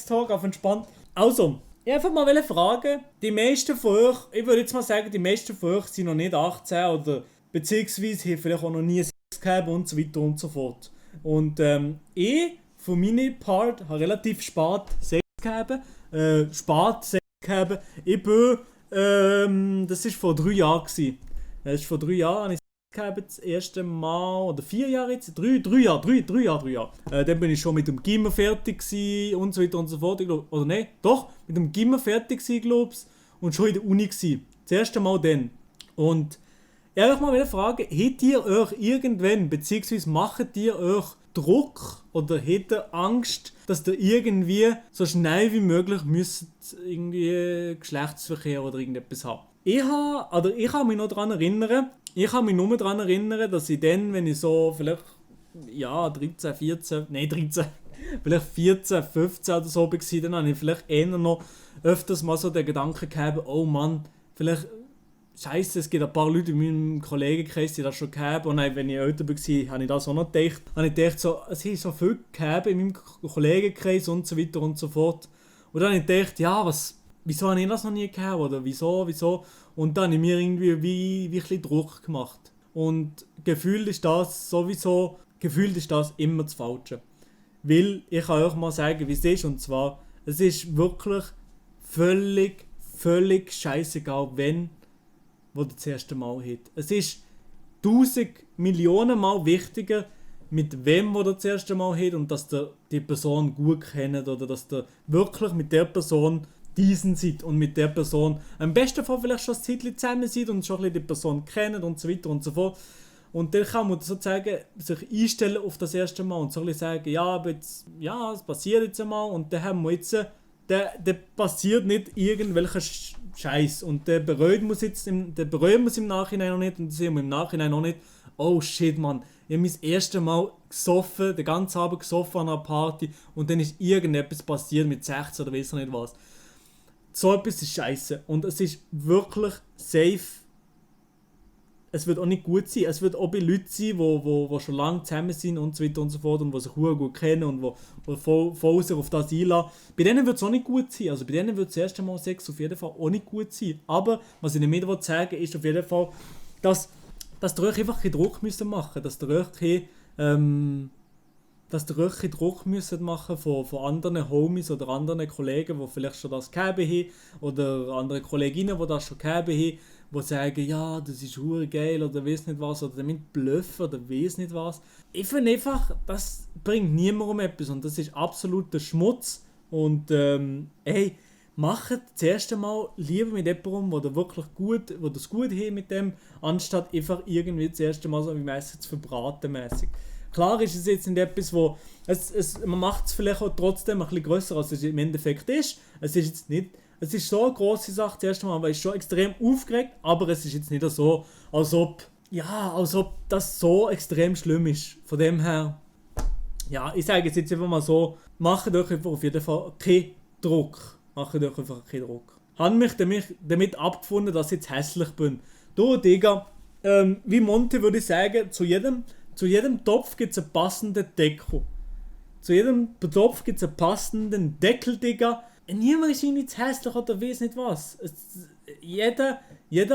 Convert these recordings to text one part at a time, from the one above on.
Sex-Talk auf entspannt. Also, ich einfach mal fragen, die meisten von euch, ich würde jetzt mal sagen, die meisten von euch sind noch nicht 18 oder beziehungsweise haben vielleicht auch noch nie Sex gehabt und so weiter und so fort. Und ich, von meinem Part, habe relativ spät Sex gehabt. Spät Sex gehabt. Ich bin, das war vor 3 Jahren. Das ist vor 3 Jahren, habe ich gehabt, das erste Mal, oder 4 Jahre jetzt? 3 Jahre. Dann bin ich schon mit dem Gimmer fertig gewesen und so weiter und so fort. Ich glaub, oder nein, doch, mit dem Gimmer fertig gewesen, glaube ich, und schon in der Uni gewesen. Das erste Mal dann. Und ich wollte mal wieder fragen, habt ihr euch irgendwann, beziehungsweise macht ihr euch Druck oder habt ihr Angst, dass ihr irgendwie so schnell wie möglich müsst irgendwie Geschlechtsverkehr oder irgendetwas haben? Ich kann mich noch daran erinnern, dass ich dann, wenn ich so vielleicht, ja, 13, 14, nein 13, vielleicht 14, 15 oder so war, dann habe ich vielleicht eher noch öfters mal so den Gedanken gehabt, oh Mann, vielleicht, Scheiße, es gibt ein paar Leute in meinem Kollegenkreis, die das schon gehabt und dann, wenn ich älter war, habe ich das auch noch gedacht. Habe ich gedacht, so, es ist so viel gehabt in meinem Kollegenkreis und so weiter und so fort. Und dann habe ich gedacht, ja, wieso habe ich das noch nie gehabt oder wieso? Und dann habe ich mir irgendwie wie ein bisschen Druck gemacht. Und gefühlt ist das immer das Falsche. Weil, ich kann euch mal sagen, wie es ist, und zwar, es ist wirklich völlig scheißegal, wenn wo ihr das erste Mal habt. Es ist 1000 Millionen Mal wichtiger, mit wem ihr das erste Mal habt und dass ihr die Person gut kennt oder dass ihr wirklich mit der Person diesen seid und mit der Person am besten Fall vielleicht schon ein Zeitchen zusammen seid und schon ein bisschen die Person kennt und so weiter und so fort. Und dann kann man sozusagen sich einstellen auf das erste Mal und so ein bisschen sagen, ja, aber jetzt, ja, es passiert jetzt einmal und dann haben wir jetzt, der passiert nicht irgendwelcher Scheiß und der bereuen wir es im Nachhinein noch nicht und dann sehen wir im Nachhinein noch nicht, oh shit, Mann, ich habe mein erstes Mal gesoffen, den ganzen Abend gesoffen an einer Party und dann ist irgendetwas passiert mit 16 oder weiß nicht was. So etwas ist scheiße und es ist wirklich safe. Es wird auch nicht gut sein. Es wird auch bei Leuten sein, die schon lange zusammen sind und so weiter und so fort und die sich gut kennen und die voll sich auf das einlassen. Bei denen wird es auch nicht gut sein. Also bei denen wird das erste Mal Sex auf jeden Fall auch nicht gut sein. Aber was ich damit sagen will, ist auf jeden Fall, dass ihr euch einfach keinen Druck machen müsst. Dass ihr euch keinen Druck machen von anderen Homies oder anderen Kollegen, die vielleicht schon das gehabt haben oder andere Kolleginnen, die das schon gehabt haben, die sagen, ja, das ist hure geil oder weiss nicht was oder damit bluffen oder weiss nicht was. Ich finde einfach, das bringt niemandem etwas und das ist absoluter Schmutz und hey, macht das erste Mal lieber mit jemandem, wo das gut hat mit dem, anstatt einfach irgendwie das erste Mal so wie meistens verbratenmäßig. Klar ist es jetzt nicht etwas, wo man macht es vielleicht auch trotzdem ein bisschen grösser, als es im Endeffekt ist. Es ist so eine grosse Sache das erste Mal, weil es schon extrem aufgeregt, aber es ist jetzt nicht so, als ob das so extrem schlimm ist. Von dem her, ja, ich sage es jetzt einfach mal so, macht euch einfach auf jeden Fall keinen Druck. Habe mich damit abgefunden, dass ich jetzt hässlich bin. Du, Digga, wie Monty würde ich sagen, zu jedem Topf gibt es einen passenden Deckel. Zu jedem Topf gibt es einen passenden Deckel, Digga. Niemand ist irgendwie zu hässlich oder weiss nicht was. Jeder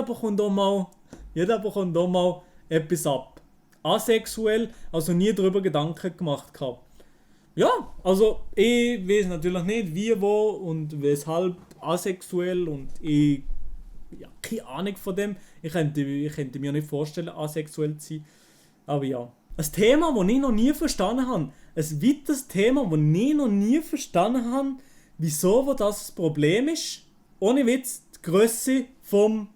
bekommt auch mal etwas ab. Asexuell, also nie darüber Gedanken gemacht gehabt. Ja, also ich weiß natürlich nicht wie, wo und weshalb asexuell und ich keine Ahnung von dem. Ich könnte mir nicht vorstellen, asexuell zu sein. Aber ja. Ein Thema, das ich noch nie verstanden habe. Ein weiteres Thema, das ich noch nie verstanden habe, wieso das Problem ist. Ohne Witz, die Grösse vom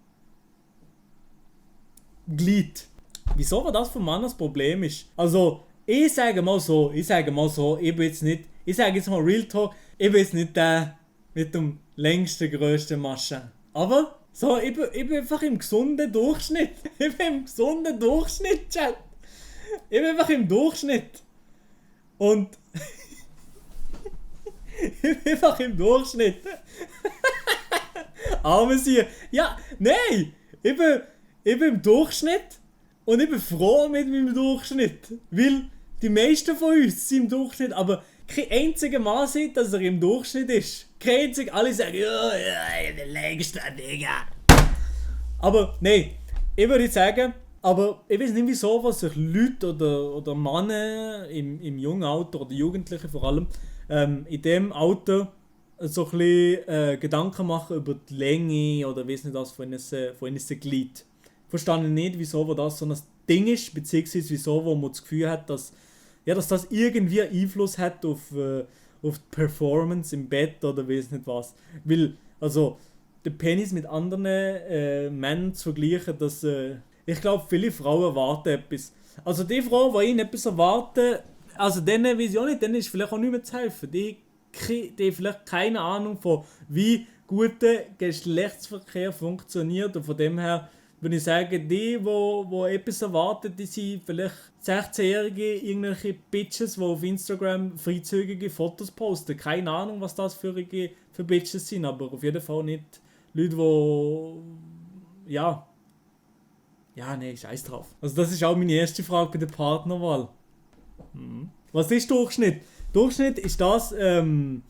Glied. Wieso das vom Mann das Problem ist. Also, ich sage mal so, ich bin jetzt nicht, ich sage jetzt mal Real Talk, ich bin jetzt nicht der mit dem längsten, grössten Maschen. Aber, so, ich bin einfach im gesunden Durchschnitt. Ich bin im gesunden Durchschnitt, Chat. Ich bin einfach im Durchschnitt. Und ich bin einfach im Durchschnitt. Arme sie. Ja, nein! Ich bin im Durchschnitt und ich bin froh mit meinem Durchschnitt. Weil die meisten von uns sind im Durchschnitt, aber kein einziger Mal sieht, dass er im Durchschnitt ist. Kein einziger, alle sagen, ja, der längste, Digga. Aber nein, ich würde sagen, aber ich weiß nicht wieso, was sich Leute oder Männer im jungen Alter oder Jugendliche vor allem in dem Alter so ein bisschen Gedanken machen über die Länge oder weiß nicht was von einem Glied. Verstehe nicht, wieso wo das so ein Ding ist, beziehungsweise wieso wo man das Gefühl hat, dass das irgendwie Einfluss hat auf die Performance im Bett oder weiß nicht was. Weil, also, den Penis mit anderen Männern zu vergleichen, dass ich glaube, viele Frauen erwarten etwas. Also die Frauen, die ihnen etwas erwarten, also denen weiß ich auch nicht, denen ist vielleicht auch nicht mehr zu helfen. Die haben vielleicht keine Ahnung von, wie guter Geschlechtsverkehr funktioniert. Und von dem her würde ich sagen, die etwas erwarten, die sind vielleicht 16-jährige irgendwelche Bitches, die auf Instagram freizügige Fotos posten. Keine Ahnung, was das für Bitches sind, aber auf jeden Fall nicht Leute, die nee, scheiß drauf. Also das ist auch meine erste Frage bei der Partnerwahl. Was ist Durchschnitt? Durchschnitt ist das, du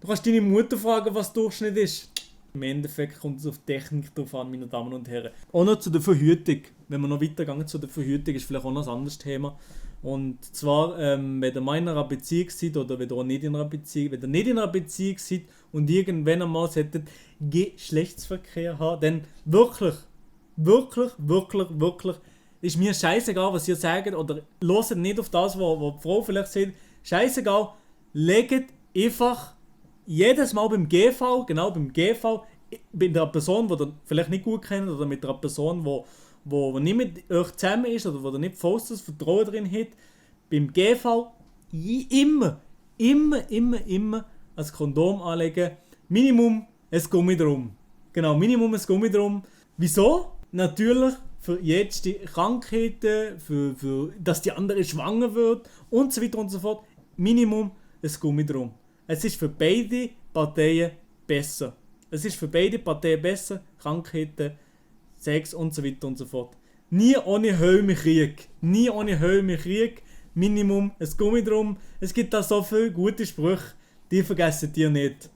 kannst deine Mutter fragen, was Durchschnitt ist. Im Endeffekt kommt es auf die Technik drauf an, meine Damen und Herren. Auch noch zu der Verhütung. Wenn wir noch weitergehen zu der Verhütung, ist vielleicht auch noch ein anderes Thema. Und zwar, wenn ihr mal in einer Beziehung seid oder wenn ihr nicht in einer Beziehung seid und irgendwann einmal Geschlechtsverkehr haben, dann wirklich ist mir scheißegal, was ihr sagt oder hört nicht auf das, was die Frau vielleicht sagt. Scheißegal, legt einfach jedes Mal beim GV, bei einer Person, die ihr vielleicht nicht gut kennt oder mit einer Person, die nicht mit euch zusammen ist oder wo ihr nicht vollstes Vertrauen drin habt, beim GV immer ein Kondom anlegen. Minimum ein Gummi drum. Genau, Minimum ein Gummi drum. Wieso? Natürlich für jede Krankheiten, für dass die andere schwanger wird und so weiter und so fort. Minimum ein Gummi drum. Es ist für beide Parteien besser. Krankheiten, Sex und so weiter und so fort. Nie ohne Krieg. Minimum ein Gummi drum. Es gibt da so viele gute Sprüche, die vergessen ihr nicht.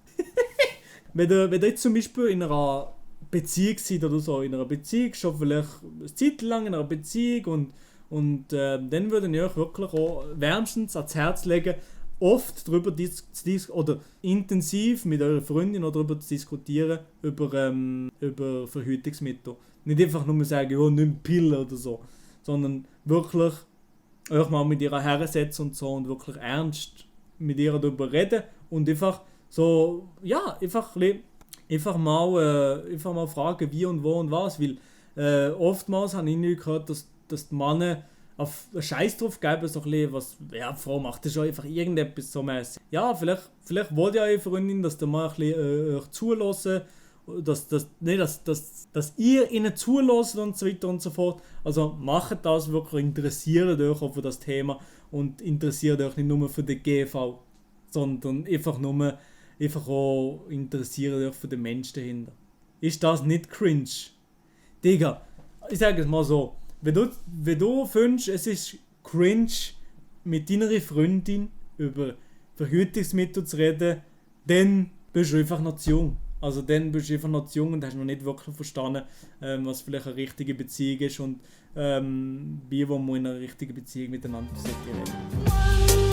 wenn ihr jetzt zum Beispiel in einer Beziehung seid oder so, in einer Beziehung, schon vielleicht eine Zeit lang in einer Beziehung und dann würde ich euch wirklich auch wärmstens ans Herz legen, oft darüber oder intensiv mit eurer Freundin oder darüber zu diskutieren, über Verhütungsmittel. Nicht einfach nur sagen, ja, nimm Pillen oder so, sondern wirklich euch mal mit ihrer hersetzen und so und wirklich ernst mit ihr darüber reden und einfach so, ja, einfach mal fragen, wie und wo und was, weil oftmals habe ich nicht gehört, dass die Männer auf einen Scheiß drauf geben, so ein bisschen, was, ja, die Frau macht das schon einfach irgendetwas so mäßig. Ja, vielleicht wollt ihr eure Freundin, dass ihr mal ein bisschen euch zuhören, dass ihr ihnen zuhört und so weiter und so fort. Also macht das wirklich, interessiert euch auch für das Thema und interessiert euch nicht nur für den GV, sondern einfach auch interessiert euch für den Menschen dahinter. Ist das nicht cringe? Digga, ich sage es mal so, wenn du findest, es ist cringe, mit deiner Freundin über Verhütungsmittel zu reden, dann bist du einfach noch zu jung. Also dann bist du einfach noch zu jung und hast noch nicht wirklich verstanden, was vielleicht eine richtige Beziehung ist und wie man in einer richtigen Beziehung miteinander reden.